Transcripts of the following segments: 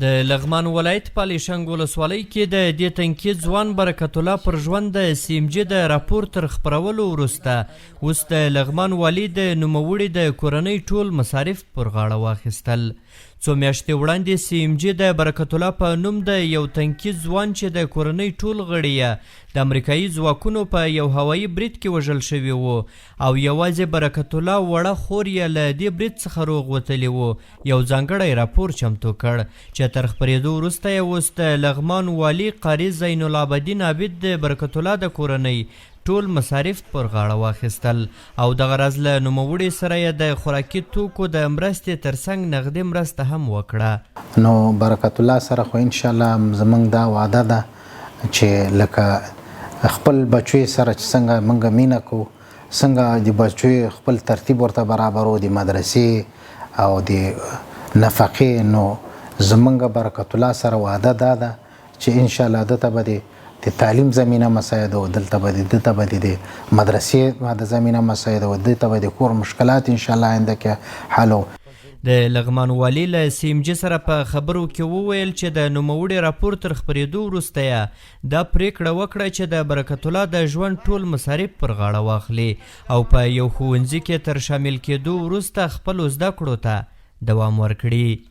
د لغمان ولایت په علیشنګ ولسوالۍ کې د دې تنکي ځوان برکت الله پر ژوند د سي ام جي د راپور تر خپرولو وروسته اوس د لغمان والي د نوموړي د کورنۍ ټول مصارف پر غاړه واخیستل. څو میاشتې وړاندې سي ام جي د برکت الله په نوم د یو تنکي ځوان چې د کورنۍ ټول غړي یې د امریکایي ځواکونو په یو هوایي برید کې وژل شوي وو او یوازې برکت الله وړه خور یې له دې برید څخه روغ وتلي وو یو ځانګړی راپور چمتو کړ چې تر خپرېدو وروسته یې اوس د لغمان والي قاري زین العابدین عابد د برکت الله د کورنۍ ټول مصارف پر غاړه واخیستل او دغه راز له نوموړي سره یې د خوراکي توکو د مرستې ترڅنګ نغدي مرسته هم وکړه. نو برکت الله سره خو ان شاء الله زمونږ دا وعده ده چې لکه خپل بچوی سره چې څنګه مونږ مینه کوو، څنګه د بچوی خپل ترتیب ورته برابرو د مدرسې او د نفقې، نو زمونږ برکت الله سره وعده دا ده چې ان شاء الله ده ته به د د تعلیم زمینه مساعده او دلته به د ده ته به د مدرسې د زمینه مساعده او ده ته به د کور مشکلات ان شاء الله آینده کې حل. د لغمان والي له سي ام جي سره په خبرو کې وویل چې د نوموړي راپور تر خپرېدو وروسته یې دا پرېکړه وکړه چې د برکت الله د ژوند ټول مصارف پر غاړه واخلي او په یو ښوونځي کې تر شامل کېدو وروسته خپلو زده کړو ته دوام ورکړي.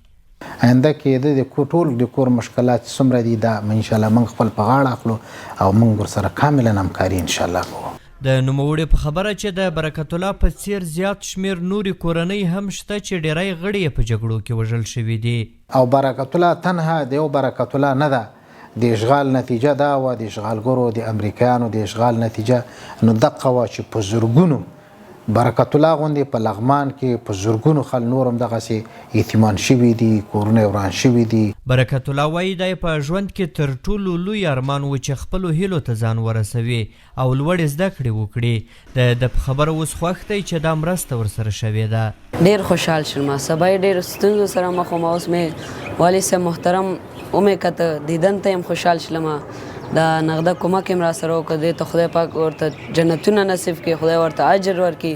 آینده کې د د کور ټول د کور مشکلات چې څومره دي دا ان شاء الله موږ خپل په غاړه اخلو او موږ ورسره کاملا همکاري ان شاء الله کوو. د نوموړي په خبره چې د برکت الله په څېر زیات شمېر نورې کورنۍ هم شته چې ډېری غړي یې په جګړو کې وژل شوي دي. او برکت الله تنها د یو برکت الله نه ده، د اشغال نتیجه دا وه، د اشغالګرو د امریکایانو د اشغال نتیجه نو دقه وه چې په زرګونو برکت الله غوندې په لغمان کې په زرګونو خل نور هم دغسې یتیمان شوي دي، کورونه یې وران شوي دي. برکت الله وايي، دا یې په ژوند کې تر ټولو لوی ارمان و چې خپلو هیلو ته ځان ورسوي او لوړې زده کړې وکړي. د ده په خبره اوس خوښ دی چې دا مرسته ورسره شوې ده. ډېر خوشحال شوم، سبا یې ډېرو ستونزو سره مخ وم، اوس مې والي صاحب محترم ومې کته، دیدن ته هم خوشحال شلم، دا نغده کمک هم راسره وکړ، دې ته خدای پاک ورته جنتونه نصیب کړي، خدای ورته اجر ورکړي،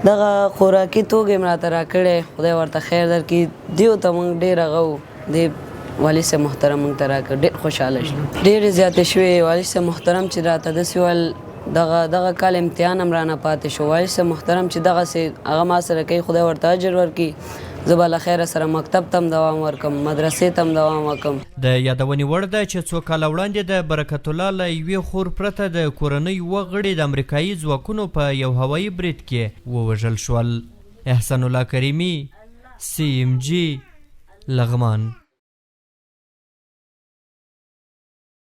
دغه خوراکي توکي هم راته راکړی، خدای ورته خیر درکړي، دیو ته موږ ډېر هغه وو، دې والي صاحب محترم موږ ته راکړ، ډېر خوشحاله شلو. ډېرې زیاتې شوې، والي صاحب محترم چې راته داسې وویل، دغه دغه کال امتحان هم رانه پاتې شو، والي صاحب محترم چې دغسې هغه ما سره کوي، خدای ورته اجر ورکړي، زه به له خیره سره مکتب ته هم دوام ورکړم، مدرسې ته هم دوام ورکړم. د یادونې وړ ده چې څو کاله وړاندې د برکت الله له یوې خور پرته د کورنۍ اووه غړي د امریکايي ځواکونو په یو هوایي برید کې ووژل شول. احسان الله کریمي، سي ام جي، لغمان.